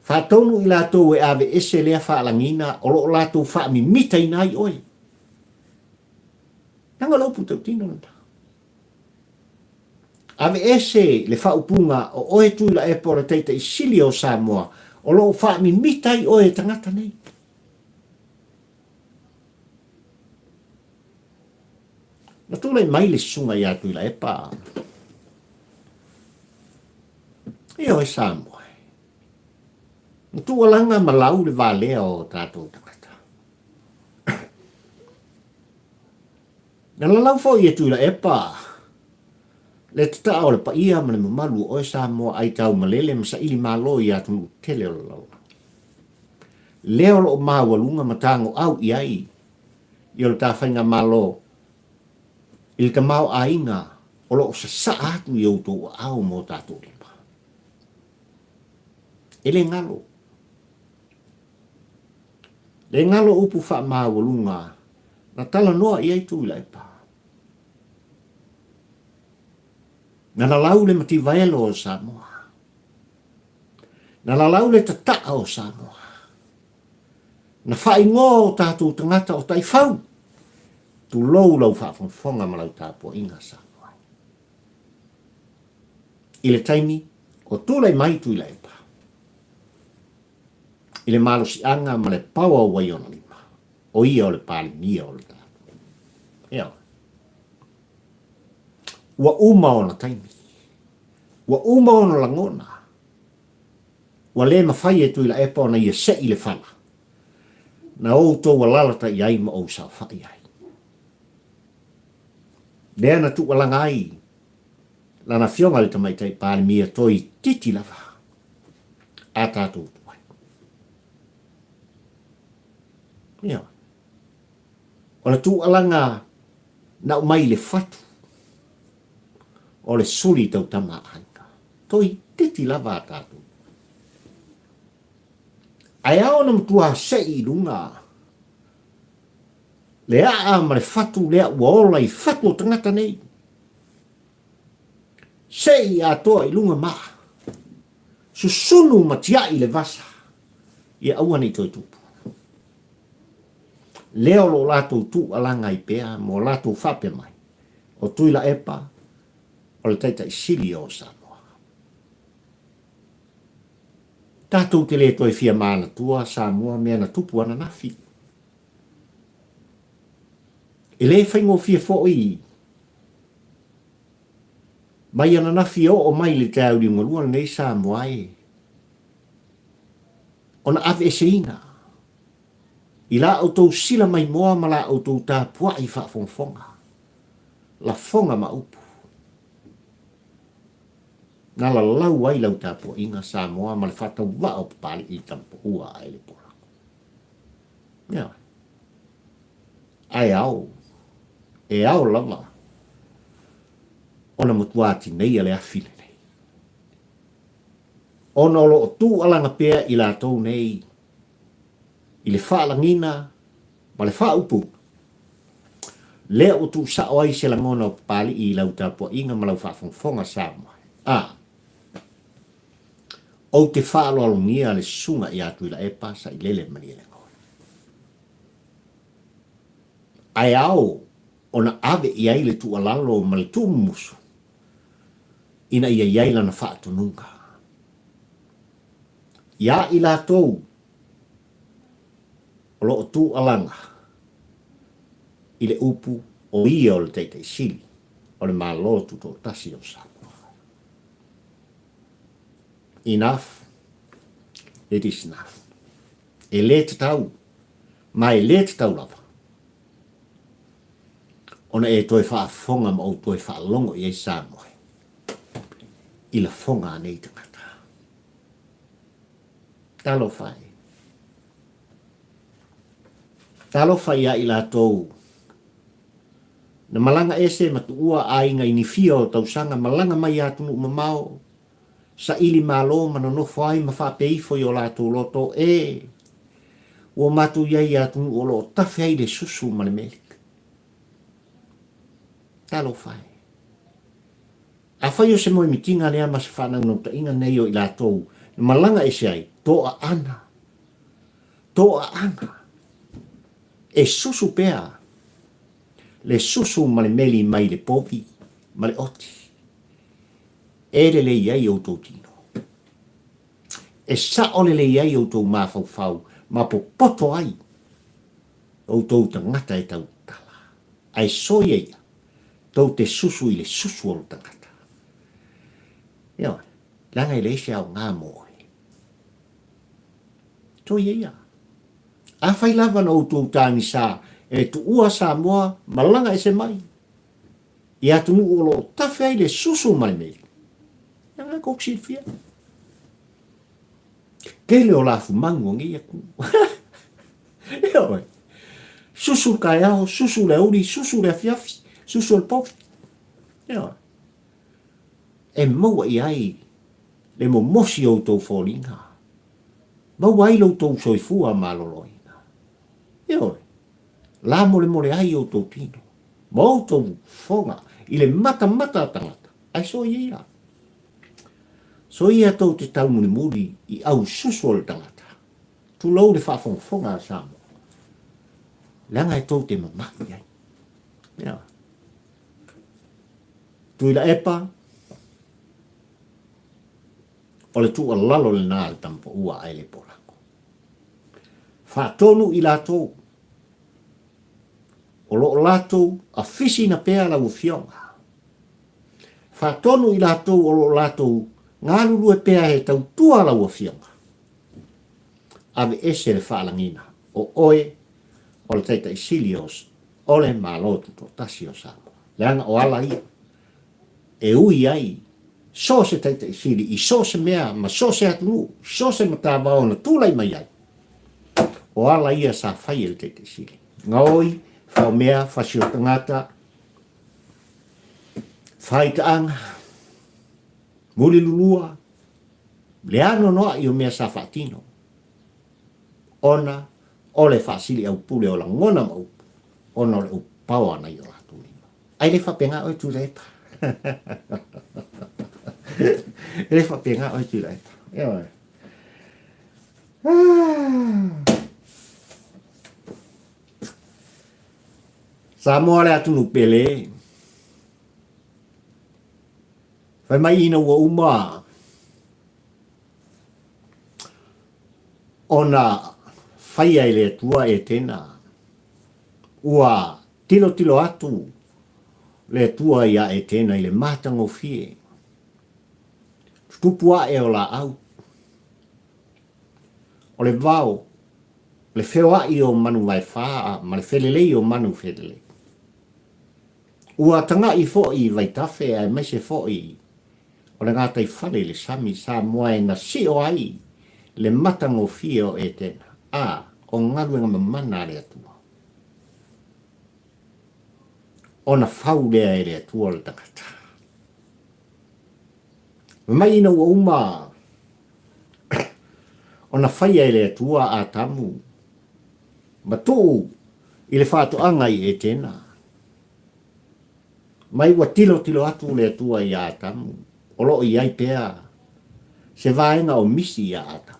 Faatonu i latou e aveese lea faalagiga o lo o latou faamimitaina ai oe. Leaga o le upu tautino lena. Aveese le faaupuga o oe Tuilaepa o le Taitai Sili o Samoa o lo o faamimita ai oe e tagata nei. Na tulai mai le susuga ia Tuilaepa. Ioe Samoa. Na tuualaga ma lau le valea o tatou tagata. Na lalau foi e Tuilaepa le tataa o le paia ma le mamalu o oe Samoa ai tau malele ma saili malo i atunuu tele o le lalolagi. Lea o lo o maualuga ma tagoau i ai i o le ta faigamalo i le tamaoaiga o lo o sasaa atu i outou aao ma o tatou lima. E le galo. Le galo upu faamaualuga na talanoa i ai Tuilaepa. Na lalau le mativaelo o Samoa. Na lalau le tataa o Samoa. Na faaigoa o tatou tagata o taifau. Tulou lau faafogafoga ma lau tapuaiga Samoa. I le taimi o tulai mai Tuilaepa i le malosiaga ma le paoa ua i ona lima, o ia o le Palemia o le tatou. Ioe. Ua uma ona taimi. Ua uma ona lagona. Ua le mafai e Tuilaepa ona ia sei le fala. Na outou alalata i ai ma ou saofai ai. Lea na tuualaga ai lana afioga i le Tamaitai Palemia toeitiiti lava a tatou tuai. Ioe. O le tuualaga na aumai i le fatu o le suli tautama a aiga. Toeitiiti lava a tatou. Ae ao ona matua sei i luga le aa ma le fatu lea ua ola i fatu o tagata nei. Sei atoa i luga ma susunu ma tiai le vasa, ia aua ne i toe tupu. Lea o lo o latou tuualaga ai pea ma o latou faapea mai, o Tuilaepa o le Taitai Sili o Samoa. Tatou te le toe fia manatua Samoa mea na tupu ananafi. E le faigofie foi mai ananafi e oo mai i le taeao liugalua lenei Samoa e ona aveeseina i la outou sila maimoa ma la outou tapuai faafogafoga, lafoga ma upu. Na lalau ai lau tapuaiga Samoa ma le faatauvaa o Papalii i Tampua ae le Pola. Ioe. Ae ao, e ao lava ona matua tineia le afi lenei. Ona o lo o tuualaga pea i latou nei i le faalagiga ma le faaupuga, lea ua tuusao ai se lagona o Papalii i lau tapuaiga ma lau faafogafoga Samoa. A. Ou te faaaloalogia le susuga ia Tuilaepa Sailele Malielegaoi. Ae ao ona ave i ai le tuualalo ma le tuumumusu ina ia i ai lana faatonuga. Iā i latou o lo o tuualaga i le upu o ia o le Taitai Sili o le Malo Tutoatasi o Samoa. Enough, it is enough. E lē tatau. Ma e le tatau lava ona e toe faafofoga ma ou toe faalogo i ai Samoa i lafoga a nei tagata. Talofa e. Talofa ia i latou na malaga ese ma tuua aiga i nifia o tausaga, malaga mai i atunuu mamao, saili malo ma nonofo ai ma faapea ifo i o latou loto, E! Ua matou i ai i atunuu o lo o tafe ai le susu ma le meli. Talofa e! Afai o se moemitiga lea ma se faanaunautaiga nei o i latou na malaga ese ai, toaana, toaana, e susu pea le susu ma le meli mai le povi ma le oti e lelei ai outou tino, e sao lelei ai outou mafaufau ma popoto ai outou tagata e tautala, ae soia ia tou te susu i le susu o le tagata. Ioe, leaga e leai se aoga mo oe. Soia ia. Afai lava na outou tagisa e tuua Samoa malaga ese mai i atunuu o lo o tafe ai le susu ma le meli, leaga e tou te silafia le tele o lafumanu o nei atunuu. Ioe. Susu le taeao, susu le aoauli, susu le afiafi, susu le povi. Ioe. E maua i ai le momosi o outou foliga. Maua ai lo outou soifua maloloina. Ioe. Lamolemole ai outou tino ma outou fofoga i le matamata a tagata, ae soia ia. Soia tou te taumulimuli i aususu o le tagata. Tulou le faafogafoga a Samoa, leaga e tou te mama'i ai. Ioe. Tuilaepa, o le tuualalo lena a le Tamapaua ae le Polago. Faatonu i latou o lo o latou afisina pea lau Afioga. Faatonu i latou o lo o latou galulue pea e tautua lau Afioga. Aveese le faalagiga o oe o le Taitai Sili o le Malo Tutoatasi o Samoa, leaga o ala ia e ui ai so o se Taitai Sili i so o se mea ma so o se atunuu, so o se matavao na tulai mai ai, o ala ia sa fai e le Taitai Sili. Gaoi, faomea, fasi o tagata, faitaaga, mulilulua, le anoanoai o mea sa faatino, ona o le faasiliaupule o lagona ma upu, ona o le upu paoa na i o latou lima. Ai le faapena oe Tuilaepa. E le faapena oe Tuilaepa. Ioe. Samoa le atunuu pele. Fai mai ina ua uma ona faia e le Atua Etena, ua tilotilo atu le Atua iā Etena i le matagofie, tutupu aʻe o laau, o le vao, le feoaʻi o manu vaefā ma le felelei o manu felelei. Ua tagaʻi foi i vaitafe aemaise foi o le gataifale i le sami Samoa e nasio ai le matagofie o Etena, a, o galuega mamana a le Atua. Ona fau lea e le Atua o le tagata. Fai mai ina ua uma ona faia e le Atua Atamu ma tuu i le faatoaga i Etena. Mai ua tilotilo atu le Atua iā Atamu, o lo o i ai pea se vaega o misi iā Atamu.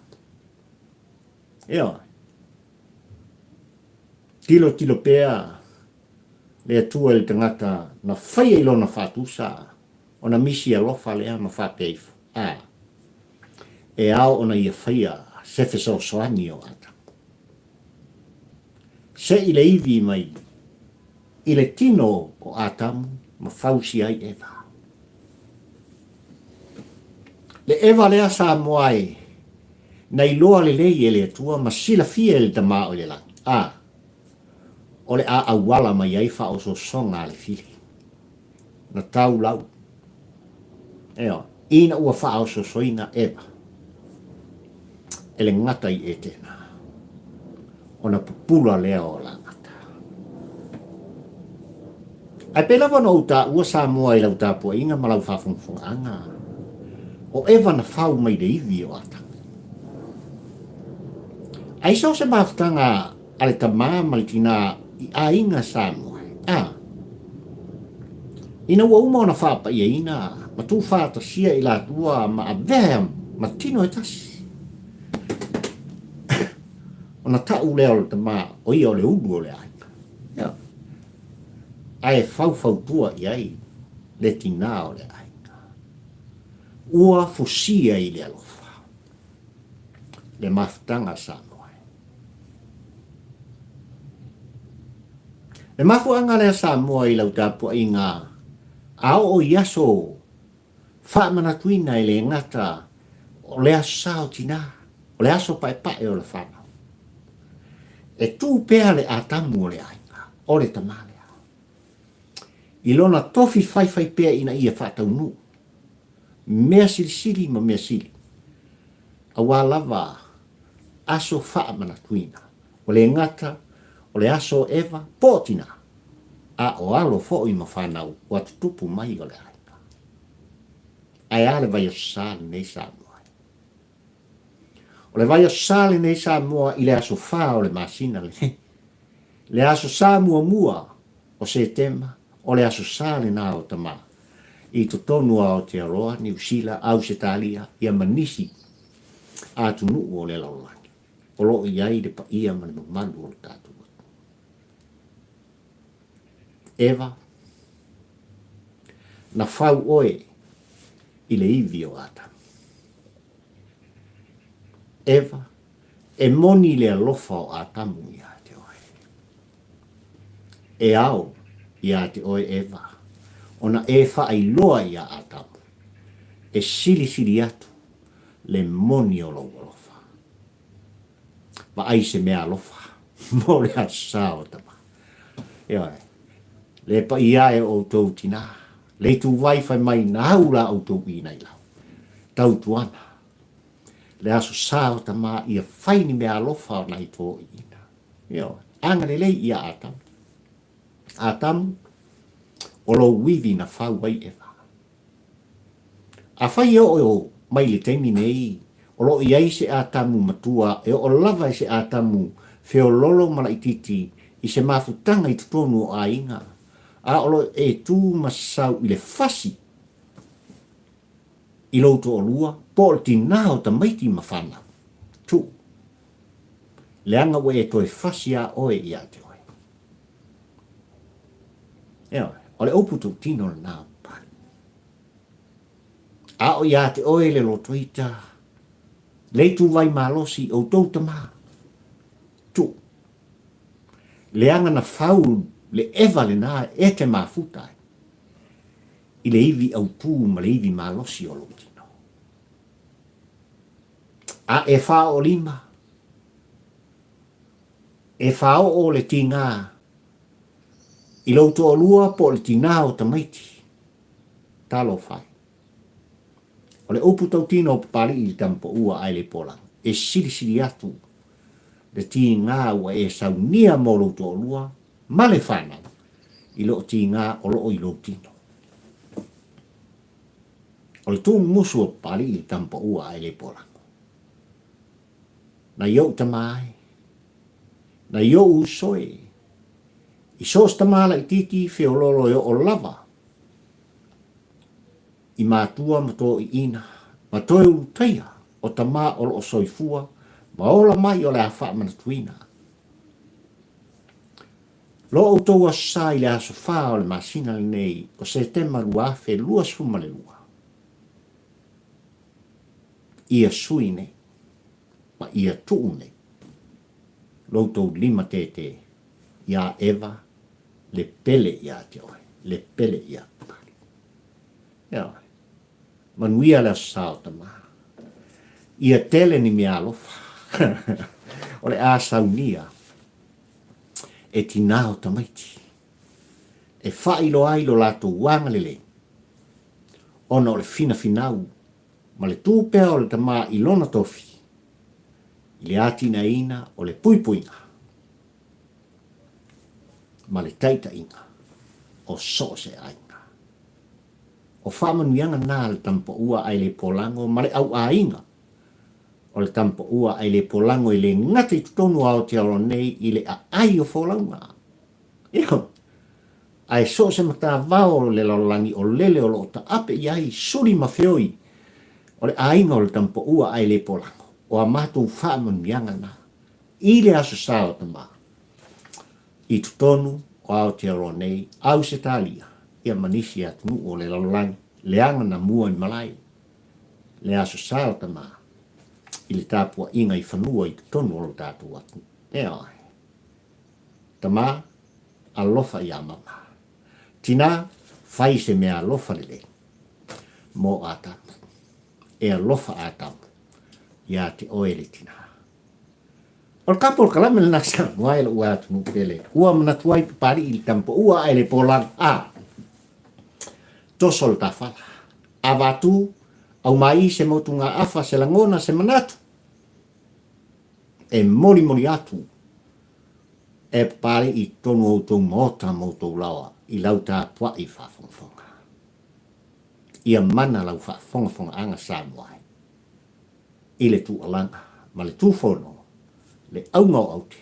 Ioe. Tilotilo pea le Atua i le tagata na faia i lona faatusa, ona misi alofa lea ma faapea ifo, A, e ao ona ia faia se fesoasoani o Atamu. Seʻi le ivi mai i le tino o Atamu ma fausia ai Eva. Le Eva lea Samoa e na iloa lelei e le Atua ma silafia e le Tama o i le lagi. A. O le a auala mai ai faaosoosoga a le fili. Na tau lau. Ioe. Ina ua faaosoosoina Eva e le gata i Etena, ona pupula lea o lagata. Ae pei lava ona ou taua Samoa i lau tapuaiga ma lau faafogafogaaga, o Eva na fau mai le ivi o Atamu. Ai so o se mafutaga a le tama ma le tinā i aiga Samoa, a. Ina ua uma ona faapaiaina ma tuufaatasia i latua ma avea ma tino e tasi, ona tau lea o le tama o ia o le ulu o le aiga. Ia. Ae faufautua i ai le tinā o le aiga. Ua fusia i le alofa le mafutaga a Samoa. Le mafuaaga lea Samoa i lau tapuaiga a oo i aso faamanatuina e le gata o le aso sa o tinā, o le aso paepae o le whanau. E tū pea le Atamu o le aiga, o le tama lea. I lona tofi faifai pea ina ia faataunuu, mea silisili ma mea sili, aua lava aso faamanatuina. Ua le gata o le aso o Eva po o tinā, a o alo foi ma fanau ua tutupu mai o le aiga. Ae a le vaiaso sa lenei Samoa? O le vaiaso sa lenei Samoa i le aso fa o le masina lenei. Le aso sa muamua o Setema, o le aso sa lena o Tama, i totonu o Aotearoa, Niu Sila, Ausetalia, ia ma nisi atunuu o le lalolagi o lo o i ai le paia ma le mamalu o le tatou atunuu. Eva, na fau oe i le ivi o Atamu. Eva, e moni le alofa o Atamu iā te oe. E ao iā te oe Eva, ona e faailoa iā Atamu, e silisili atu le moni o lou alofa. Vaai se mea alofa mo le asa o tama. Ioe, le paia e o outou tinā, le ituvai fai mai nāu la outou i nei lau. Tautuana, le aso sa o tama ia fai ni mea alofa o nai toeaiina. Ioe, agalelei ia Atamu. Atamu, o lou ivi na fau ai Eva. Afai e oo mai le taimi nei, o lo o i ai se Atamu matua e oo lava i se Atamu feololo ma laitiiti i se mafutaga i totonu o aiga, a o lo o e tu ma sau i le fasi i lou toalua po o le tinā o tamaiti ma fanau. Tuu. Leaga ua e toe fasi a oe ia te oe. Ioe, o le upu tautino lena o Papalii. A o ia te oe le lotoita, le ituvai malosi outou tama, tuu. Leaga na fau le eva lena e te mafuta ai i le ivi autū ma le ivi malosi o lou tino. A e faaolima, e faaoo le tigā i lou toalua po o le tinā o tamaiti. Talofa e. O le upu tautino o Papali'i i le tamapaua ae le Polaga, e silisili atu le tigā ua e saunia mo lou toalua ma le whanau i loo tigā o loo i lou tino. O le tūmumusu o Papali'i i le tamapaua ae le Polaga. Nai ou tama ai, nai ou uso e, i so o se tama laitiiti feoloolo e oo lava i matua ma toeaiina ma toe ulutaia o tama o loo soifua ma ola mai o le a faamanatuina lo outou aso sa i le aso fa o le masina lenei o Setema 2022. Ia sui nei ma ia tuu nei lo outou lima tētē iā Eva le pele iā te oe, le pele iā Papali. Ioe. Manuia le aso sa o tama. Ia tele ni mea alofa. o le a saunia. e tinā o tamaiti e faailoa ai lo latou agalelei ona o le finafinau ma le tu pea o le tama i lona tofi i le atinaeina o le puipuiga ma le taitaiga o so o se aiga. O faamanuiaga na a le tamapaua ae le polago ma le auaiga o le tamapaua ae le polago e le gata i totonu o Aotearoa nei i le aai o folauga. Ioe. Ae so o se matavao o le lalolagi o lele o lo o taape i ai suli ma feoi o le aiga o le tamapaua ae le polago, o a matou faamanuiaga na i le Aso Sa o Tama i totonu o Aotearoa nei, Ausetalia, ia ma nisi atunuu o le lalolagi, leaga na mua i malae le Aso Sa o Tama i le tapuaiga i fanua i totonu o lo tatou atunuu. Ioe. Tama, alofa iā mama. Tinā, fai se mea alofa lelei mō Atamu. E alofa Atamu iā te oe le tinā. O le ka polokalame lena Samoa e lo'u atunuu pele ua manatu ai Papali'i i le tamapaua ae le polaga a toso le tafala. Avatu, aumaī se motugaafa, se lagona, se manatu e molimoli atu e Papali'i i totonu o outou maota ma outou laoa i lau tapua'i faafogafoga. Ia mana lau faafogafogaaga Samoa e i le tuualaga ma le tufono le auga o aute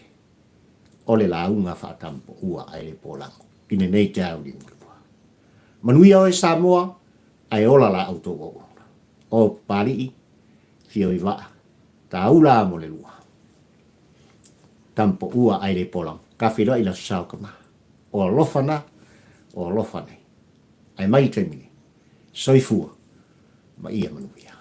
o le lauga faatamapaua ae le polago i lenei taeao liugalua. Manuia oe Samoa ae ola la outou auauna. O Papali'i, Fioivaa, Taula mo le lua. Tamapaua ae le polago. Ka feiloai i le Aso Sa o Tama. O alofa na, o alofa nei. Ae mai le taimi nei. Soifua ma ia manuia.